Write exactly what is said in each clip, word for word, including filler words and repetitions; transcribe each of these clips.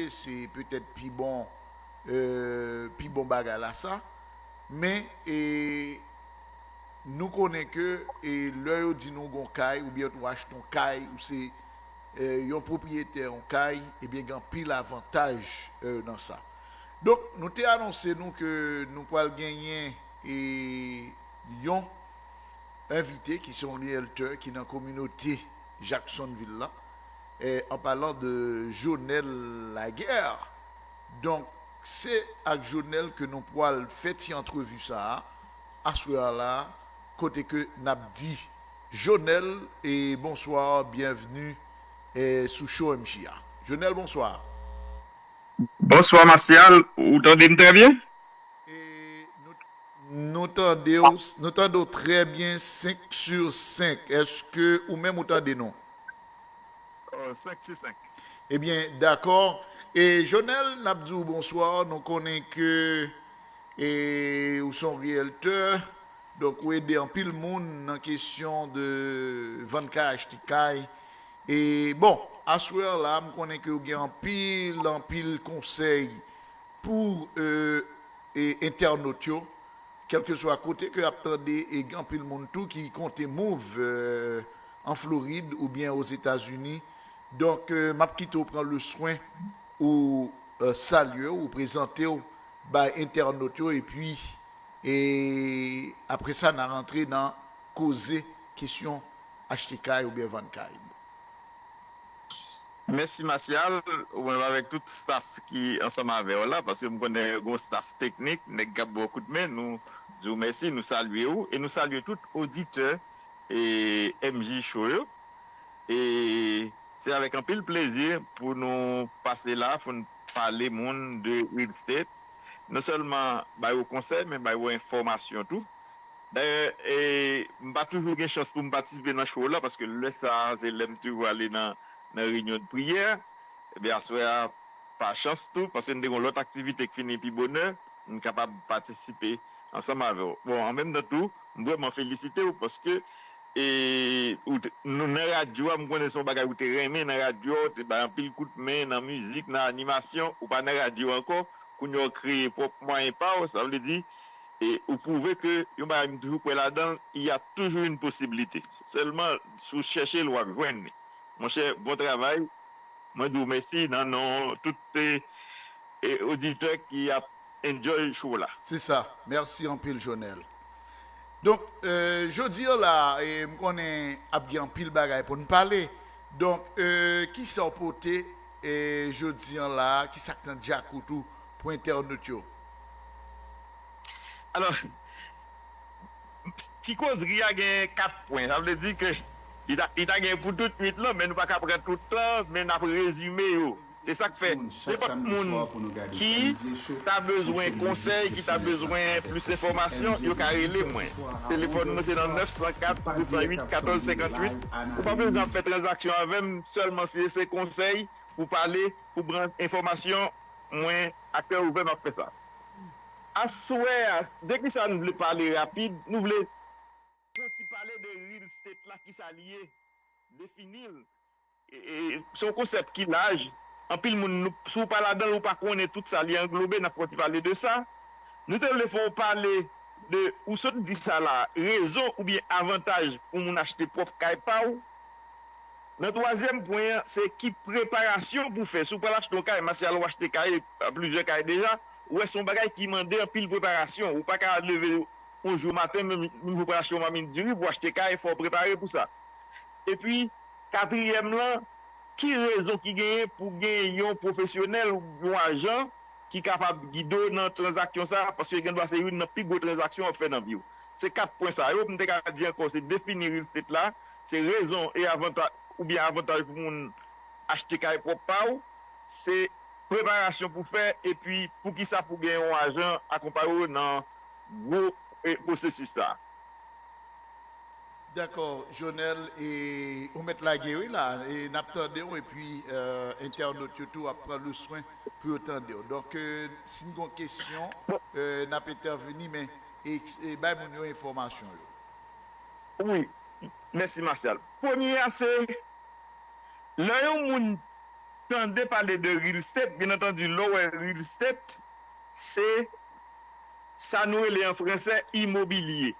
se petèt pi bon, euh, pi bon bagay la sa. Men, e, nou konnen ke, e, lè yo di nou gon kay, oubyen ou achte yon kay, ou se, e, yon pwopriyetè yon kay, ebyen, gen anpil avantaj, e, nan sa. Donk, nou te anonse nou ke nou pral genyen, e, yon envite ki se yon riyèltè ki nan kominote Jacksonville la, e, an palan de Jonel Laguerre. Donk, se ak Jonel ke nou pral fè ti antrevi sa a, aswè a la, kote ke n ap di, Jonel, e bonswa, byenvni, e sou Show M J a. Jonel, bonswa. Bonswa, Martial. Ou tande m trè byen? E nou, nou tande w, nou tande w trè byen, senk sou senk. Èske ou menm ou tande nou? Oh, senk sou senk. Ebyen, dakò. E Jonel, n ap di w bonswa. Nou konnen ke, e, ou se yon riyèltè. Donk, ou ede anpil moun nan kesyon de vann kay, achte kay. E, bon, aswè a la, m konnen ke ou gen anpil, anpil konsèy pou, e, e, entènot yo, kèlkeswa kote ke y ap tande, e gen anpil moun tou ki konte move, e, an Florid oubyen Ozetazini. Donk, e, m ap kite w pran le swen ou, e, salye w, ou prezante w bay entènot yo, epi, e, apre sa, n a rantre nan koze kesyon achte kay oubyen vann kay. Mèsi, Martial, ou menm avèk tout staff ki ansanm avè w la, paske m konnen gon staff teknik, nèg k ap ba w kout men, nou di w mèsi, nou salye w, e nou salye tout oditè, e, M J Show yo. E se avèk anpil plezi pou nou pase la, pou n pale moun de real estate. Non sèlman bay yo konsèy, men bay yo enfòmasyon tou. Dayè, e, m pa toujou gen chans pou m patisipe nan show la, paske lè sa a, se lè m toujou ale nan, nan reyinyon de priyè. Ebyen, aswè a, pa chans tou, paske m te gen yon lòt aktivite k fini pi bonè, m kapab patisipe ansanm avè w. Bon, an menm tan tou, m vrèman felisite w, paske, e, ou te, nou, nan radyo a, m konnen se yon bagay ou te renmen nan radyo a, ou te bay anpil kout men nan mizik, nan animasyon, ou pa nan radyo ankò, kounye a w kreye pwòp mwayen pa w, sa vle di, e ou pwouve ke yon bagay m toujou kwè ladan l, il y a toujours une possibilité. Sèlman, si w chèche l, w ap jwenn li. Monchè, bon travay. Mwen di w mèsi nan non tout, e, e, oditè ki ap enjoy show la. Se sa. Mèsi anpil, Jonel. Donk, e, jodi a la, e, m konnen ap gen anpil bagay pou n pale. Donk, e, kisa w pote, e, jodi a la, kisa k nan djakout ou pou entènot yo? Alò, ti kozri a gen kat pwen. Sa vle di ke li ta, li ta gen pou tout nwit lan, men nou pa ka pran tout tan, men n ap rezime yo. Se sa k fè, nenpòt moun ki ta bezwen konsèy, ki ta bezwen plis enfòmasyon, yo ka rele mwen. Telefòn mwen se nan nèf san kat, de san uit, katòz senkant uit. Ou pa bezwen ap fè tranzaksyon avè m, sèlman si se konsèy, pou pale, pou pran enfòmasyon, mwen, a kè ouvè, m ap fè sa. Aswè a, de kisa nou vle pale rapid? Nou vle fè yon ti pale de real estate la, kisa l ye, defini l. E, e, se yon konsèp ki laj. Anpil moun, nou, si w pa ladan l, ou pa konnen tout sa li anglobe, n ap fè yon ti pale de sa. Nou te vle fè yon pale de, ou sot di sa la, rezon oubyen avantaj pou moun achte pwòp kay pa w. Nan twazyèm pwen an, se ki preparasyon pou fè. Si w pral achte yon kay, Martial, ou achte kay, plizyè kay deja, ou wè se yon bagay ki mande anpil preparasyon. Ou pa ka leve yon jou maten, menm, menm jan w pral achte yon mamit diri, pou w achte kay, fò w prepare pou sa. Epi, katriyèm lan, ki rezon ki genyen pou gen yon pwofesyonèl ou yon ajan ki kapab gide w nan tranzaksyon sa a, paske gendwa se youn nan pi gwo tranzaksyon w ap fè nan vi w. Se kat pwen sa yo, m te ka di ankò, se defini real estate la, se rezon e avantaj, oubyen avantaj pou moun achte kay pwòp pa w, se preparasyon pou fè, epi poukisa pou gen yon ajan akonpaye w nan gwo, e, pwosesis sa a. Dakò, Jonel, e, ou mèt lage wi la, e n ap tande w, epi, e, entènot yo tou ap pran le swen pou yo tande w. Donk, e, si n gen kesyon, e, n ap entèvini, men, e, e, bay moun yo enfòmasyon yo. Wi, mèsi Martial. Premye a se, lè yon moun tande pale de real estate, byen antandi, lè w wè real estate, se sa nou rele an fransè imobilye.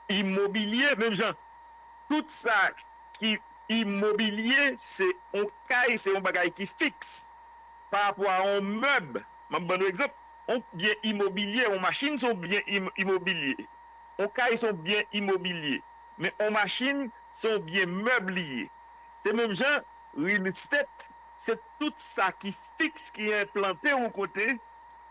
Imobilye, menm jan, tout sa ki imobilye, se yon kay, se yon bagay ki fiks pa rapò a yon mèb. M ap ban nou egzanp, yon byen imobilye, yon machin se yon byen im- imobilye. Yon kay se yon byen imobilye. Men yon machin se yon byen mèb li ye. Se menm jan, real estate, se tout sa ki fiks, ki enplante yon kote,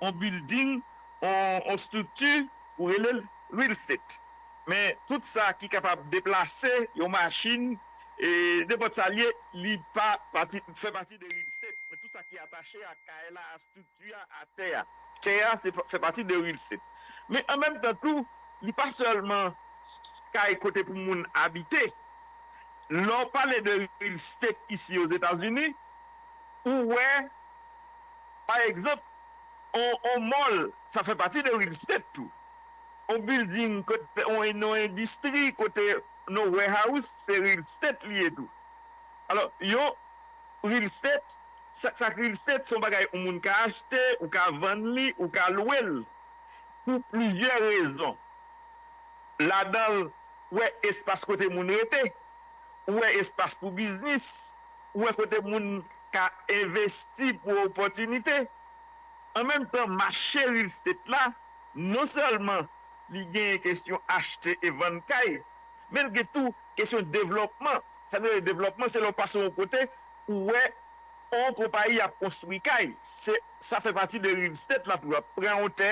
yon building, yon, yon estrikti, ou rele l real estate. Men tout sa ki kapab deplase, yon machin, e nenpòt sa l ye, li pa pati, fè pati de real estate. Men tout sa ki atache a kay la, a estrikti a, a tè a. Tè a se, fè pati de real estate. Men an menm tan tou, li pa sèlman kay kote pou moun abite. Lè w pale de real estate isi Ozetazini, ou wè, pa egzanp, on, on mall, sa fè pati de real estate tou. On building, kote, on, on endistri, kote, on warehouse, se real estate li ye tou. Alò, yon real estate, sa, sa k real estate, se yon bagay yon moun ka achte, ou ka vann li, ou ka lwe l, pou plizyè rezon. Ladan l, ou wè espas kote moun rete, ou wè espas pou biznis, ou wè kote moun ka envesti pou opòtinite. An menm tan, mache real estate la, non sèlman li genyen kesyon achte e vann kay, men l gen tou kesyon devlòpman. Sa nou rele devlòpman, se lè w pase yon kote, ou wè yon konpayi ap konstwi kay. Se, sa fè pati de real estate la tou. W ap pran yon tè,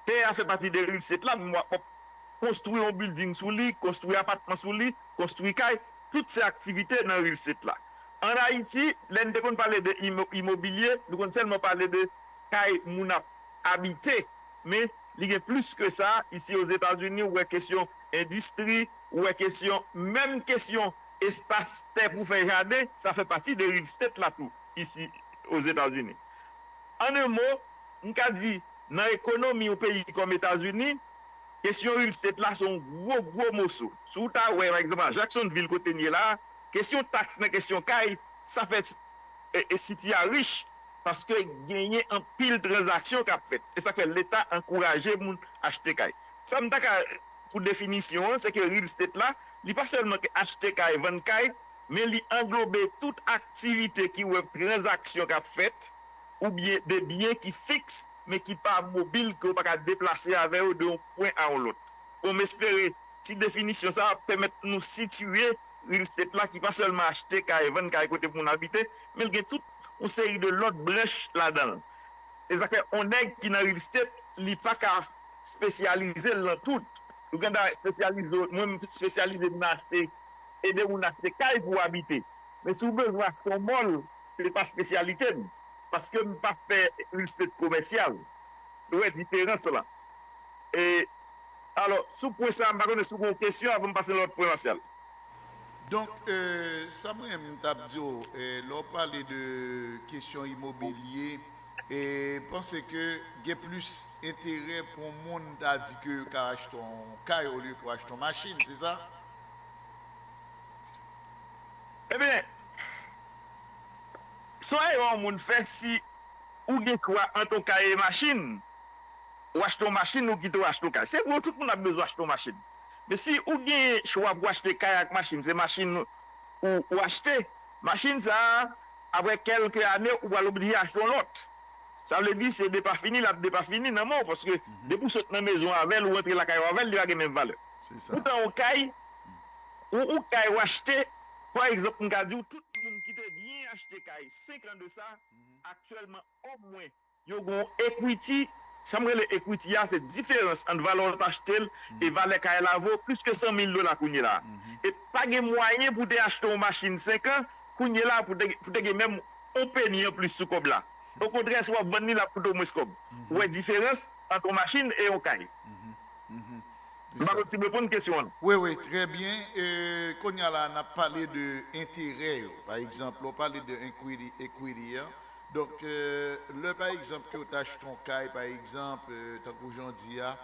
tè a fè pati de real estate la, men w ap, w ap konstwi yon building sou li, konstwi apatman sou li, konstwi kay, tout se aktivite nan real estate la. Ann Ayiti, lè n te konn pale de imo- imobilye, nou konn sèlman pale de kay moun ap abite. Men, li gen plis ke sa. Isi Ozetazini, ou wè kesyon endistri, ou wè kesyon, menm kesyon espas tè pou fè jaden, sa fè pati de real estate la tou, isi Ozetazini. An en mo, m ka di, nan ekonomi yon peyi kòm Etazini, kesyon real estate la se yon gwo, gwo moso. Si w ta wè, pa egzanp, a Jacksonville kote n ye la, kesyon taks nan kesyon kay, sa fè e, e City a rich paske genyen anpil tranzaksyon k ap fèt. E sa k fè Leta ankouraje moun achte kay. Sa m ta ka, pou definisyon an, se ke real estate la, li pa sèlman ke achte kay, vann kay, men li anglobe tout aktivite ki wè tranzaksyon k ap fèt, oubyen de byen ki fiks, men ki pa mobil, ke w pa ka deplase avè yo de yon pwen a yon lòt. Bon, m espere ti definisyon sa a ap pèmèt nou sitiye real estate la, ki pa sèlman achte kay, vann kay kote pou moun abite, men l gen tout yon seri de lòt branch ladan l. E sa k fè yon nèg ki nan real estate, li pa ka espesyalize l nan tout. Ou gen dwa espesyalize w, mwen m espesyalize m nan achte, ede moun achte kay pou abite. Men si w bezwen achte yon mall, se pa espesyalite m. Paske m pa fè real estate komèsyal. Ou wè diferans lan. E, alò, sou pwen sa a, m pa konnen si w gen yon kesyon avan m pase nan lòt pwen, Martial. Donk, e, sa mwen menm m t ap di w, e, lè w pale de kesyon imobilye, e, panse ke gen plis enterè pou yon moun ta di ke yo ka achte yon kay olye ke yo achte yon machin, se sa? Ebyen, se yon erè yon moun fè si ou gen chwa ant yon kay e machin, ou achte yon machin, ou kite w achte yon kay. Se vre, tout moun ap bezwen achte yon machin. Men si ou gen chwa pou achte kay ak machin, se machin ou, ou achte, machin sa a, apre kèlke ane, ou pral oblije achte yon lòt. Sa vle di, se depafini, l ap depafini nan men w, paske depi w sot nan mezon avè l, ou rantre lakay ou avè l, li pa gen menm valè. Poutan, yon kay, yon, yon kay ou achte, pa egzanp, m ka di w, tout moun ki te byen achte kay senk an de sa, aktyèlman, omwen, yo gen yon equity. Sa m rele equity a, se diferans ant valè w t achte l e valè kay la vo plis ke san mil dola kounye la a. E pa gen mwayen pou w te achte yon machin senk an, kounye la a pou w te, pou w te gen menm yon peni anplis sou kòb la. Okontrè, si w ap vann li, l ap koute w mwens kòb. Ou wè diferans ant yon machin e yon kay. M pa konn si m reponn kesyon an. Wi, wi, trè byen. E, kounye a la, n ap pale de enterè yo. Pa egzanp, lè w pale de equity, equity an, donk, e, lè pa egzanp ke w t achte yon kay, pa egzanp, e, tankou jan w di a,